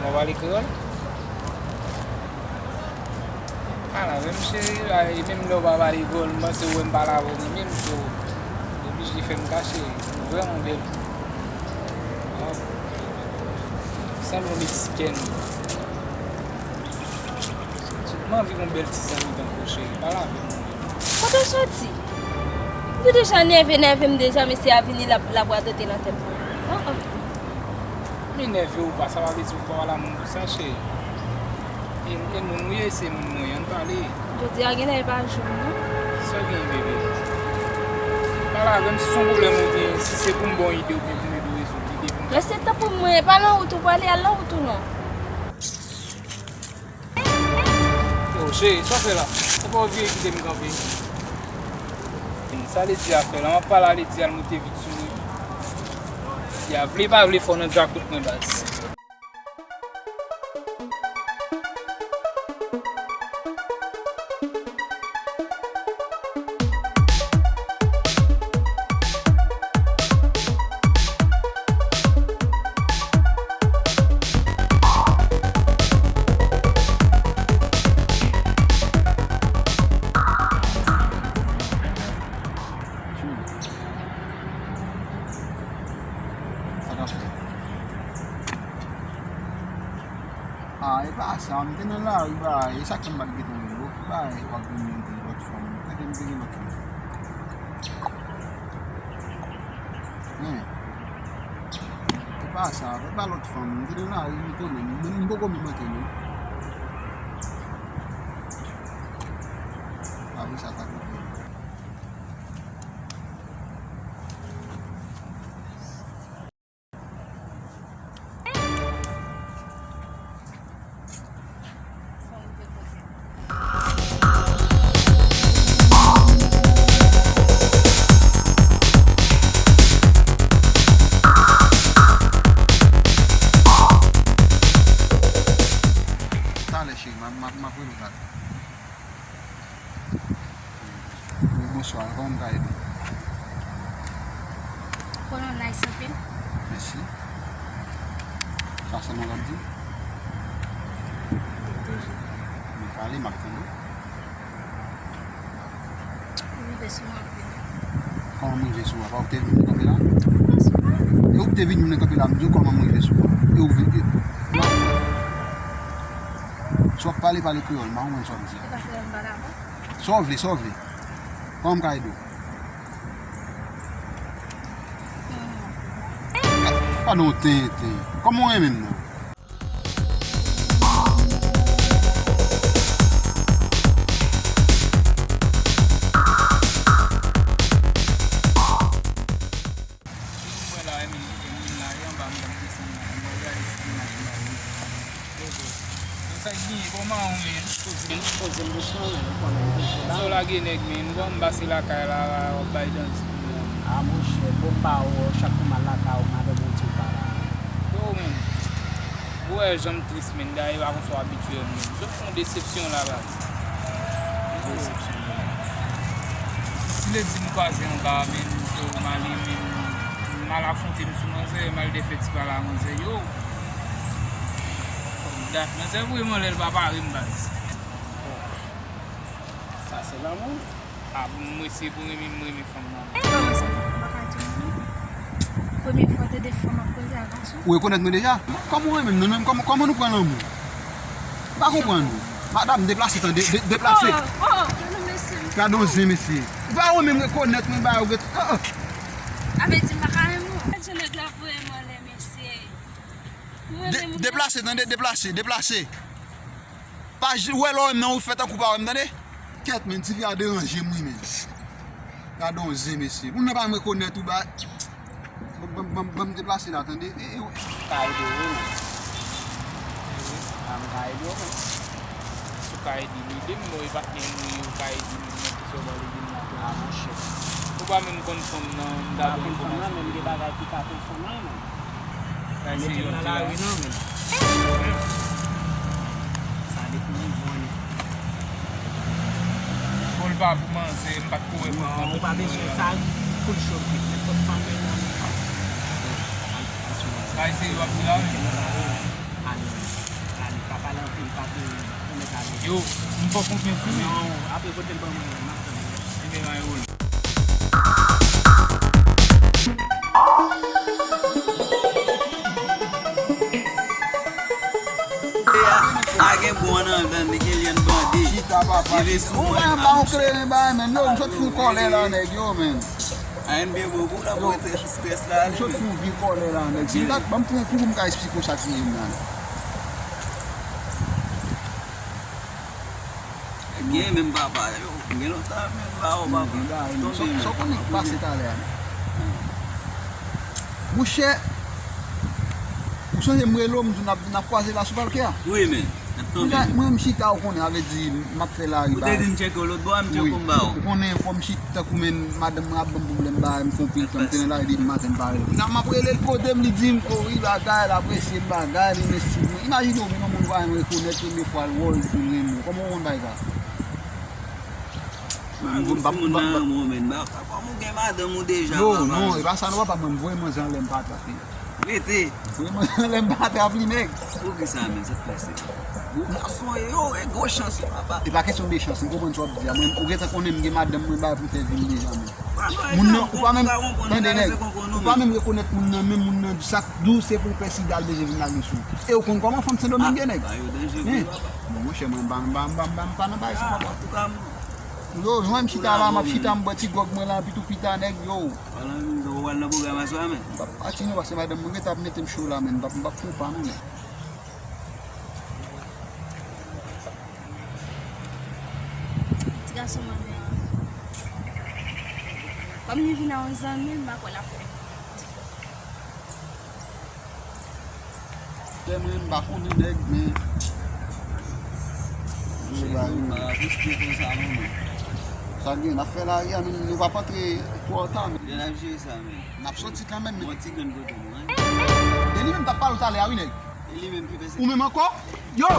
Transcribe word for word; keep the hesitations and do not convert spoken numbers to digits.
Ou pale kreyòl? Pale avè m, cheri, a, e menm lè w pa pale kreyòl, m panse w wè m pale avè w, men menm tou, w oblije fè m kache, ou vrèman bèl. Sanble yon meksikèn. M anvi yon bèl ti zanmi tankou w, cheri, pale avè m. Kote w soti? Ou deja nève, nève m deja, mesye a vini, l ap, l ap radote nan tèt mwen. An, an. M enève ou pa, sa pa vle di ou pa pale a moun konsa, cheri. E, e moun ou ye, se moun mwen, ann pale. Jodi a genlè e pa jou m, non. Sa w gen, bebe? Pale avè m, si se yon pwoblèm ou gen, si se pou m ba w ide oubyen pou m ede w rezoud li, depi m... Mesye, tanpri mwen, e pa nan wout ou prale, al nan wout ou non. Yo, cheri, sa w fè la? Ou pa vire kite m kanpe? Sa Lady a fè la, m ap pale a Lady a, l moute vit sou mwen. Lady a vle pa vle fò nan djakout mwen, baz. Sa k ap fèt? Ah, e pa sa, m te nan lari, bay, e sa k fè m pa t gentan wè w, bay, w ap vin menm de lòt fanm, m te gen, m te gen lòt fanm. Men, e pa sa, e pa lòt fanm, m te nan lari, m konnen, m, m poko menm antre non. Pa vre sa ta rive. Talè, cheri, m ap, m ap, m ap rele w talè. Wi, bonswa, kòman m ka ede w? Konnen w nice anpil. Mèsi. Sa sèlman w ap di? Toujou. Men pale, m ap tande w. Ou rive sou mwen anpil. Kòman m rive sou ou? Apa ou te vin kanpe la? Mwen sou mwen. E ou te vin mwen kanpe la, m di w kòman m rive sou ou. E ou vin, e, si w ap pale, pale kreyòl, m pa konprann sa w ap di a. E pa kreyòl m pale avè w? Sa w vle, sa w vle. Kòman m ka ede w? Pa non tenten. Kòman w renmen m nan? Mwen la, Emil, Emil la, e anba m, m desann la. M pral gade si gen machin la, wi. Yo, sa k genyen, kòman ou menm? Poze m, poze m dousman, men ou konnen m toujou la. Sa w lage nèg, men nou pa m pase lakay la, w ap bay danti pou mwen. A, monchè, bon, m pa wè w, chak kou m al lakay ou, madanm ou di w pa la. Yo, men, ou wè jan m tris, men, dayè pa konsa w abitye wè m, men. Sa w fè yon desepsyon la, baz. Desepsyon, men. Ti Lady m kwaze anba, men, yo, m ale, men, m al afwonte m sou manzè, m al defè ti pale a manzè, yo. Dat, manzè voye m anlè, l pa pare m, baz. Sa se lanmou. A, pou mwen, se pou renmen, m renmen fanm nan. Kòman sa? M pa ka di w non. Premye fwa w tande fanm ap koze ak gason? Ou rekonèt mwen deja? Kòman ou renmen m nan? Kòman, kòman nou pran lanmou? M pa konprann ou. Madanm, deplase, tande, de-, deplase. Oh, oh, oh, non, mesye. Gade yon zen, mesye. Ou pa renmen m rekonèt mwen, ba, ou ret, oh, oh. A vle di, m pa ka renmen w. Gade jan nèg la voye m anlè, mesye. Mwen menm, deplase, tande, deplase, deplase. Pa j-, wè lè w wè m nan, ou fè tankou w pa wè m, tande? Kèt, men, tifi a deranje m, wi, men. Gade yon zen, mesye. Moun nan pa m rekonèt ou, ba. Ban, ban, ban, ban m deplase la, tande? E, e, ou ka ede w, wi. A, m ka ede w, men. Si w ka ede m, ede m, bon, e patnè m, wi, ou ka ede m, men, kisa w pral ede m la, tou? A, monchè. Ou pa menm konn fanm nan, m ta dwe konn fanm nan, men m gen bagay ki ka pou fanm nan, men. Mete m nan lari non, men. Sa depi nivo an. Bon, l pa pou manzè, m pa t ko wè fanm nan. Non, ou pa bezwen sa, koul cho kwit, nenpòt fanm yo nan. Bay se yo ap di la, wi. Mete m nan lari non. Ale, ale, pa pale anpil, pa te pwomèt ale. Yo, m fè w konfyans wi, men. Non, apre kote l ban mwen, m ap tann. Ebyen, bay woul. A gen bon nan dan, li gen lyen bande. Chita, papa, chita. Ou pa yon kleren bay, men. Yo, m sot sou kòlè la, nèg, yo, men. A N B bon, pou la pou rete strès la, m sot sou vi kòlè la, nèg. Si m ta, ban m pran kou pou m ka esplike w sa k rive m la. Gen menm papa, yo, gen lontan menm pa wè papa. Sa w konnen k pase talè a? Monchè, ou sonje m rele w, m di w n ap, n ap kwaze la sou palke a? Wi, men. Mwen, mwen, m chita, ou konnen, sa vle di, m ap fè lari ba. Ou te di m tcheke w lòt bò a, m tcheke w m ba w. Ou konnen, fò m chita, tankou men madanm mwen ap ban m pwoblèm ba, m fè yon pil tan, m te nan lari depi maten, m pa rele. Nan m ap rele l kote m, li di m, o wi, bagay, l apresye m, bagay, li renmen stil mwen. Imajine w, menm yon moun pa renmen rekonèt, premye fwa l wè w, li fin renmen w. Kòman w konn bagay sa? Mwen, m pa, m pa, m pa. Kòm ou gen madanm ou deja, non, non, e pa sa non, papa, mwen, m voye manzè anlè, m pa atrape. Rete. Voye manzè anlè, m pa atrap li, nèg. Poukisa menm, sa k pase? Gwo gason yo, e gwo chans, papa. E pa kesyon de chans, m konprann sa w ap di a. Mwen, ou gentan konnen m gen madanm mwen bay pou m fè vi m deja, men. Moun nan, ou pa menm, tande, nèg, ou pa menm rekonèt moun nan, men moun nan di sa k di w se pou w pèside al bezwen vin lage sou ou. E ou konn kòman fanm Sendomeng ye, nèg? Bon, monchè, mwen, m pa, m pa, m pa, m pa, m pa nan bagay sa, papa. Yo, jwenn m chita la, m ap chita, m bwè ti gwòg mwen la, epi tou pita, nèg, yo. Palan, ou pral nan pwogram aswè a, men. M p ap pati non, paske madanm mwen gentan ap mete m cho la, men m p ap, m p ap fè yon pa non, men. Ti gason mwen, men. Kòm li vin a yon zanmi, m pa kwè l ap fè. Tèlman m pa konnen nèg, men. Yo, ba, yo. Sa gen, n ap fè lari a, men nou p ap antre twò ta, men. Jan n ap jere sa, men. N ap soti kanmenm, men. Yon ti grenn kote nou, en. E li menm t ap pale w talè a, wi, nèg. E li menm ki pèse. Ou menm ankò? Yo!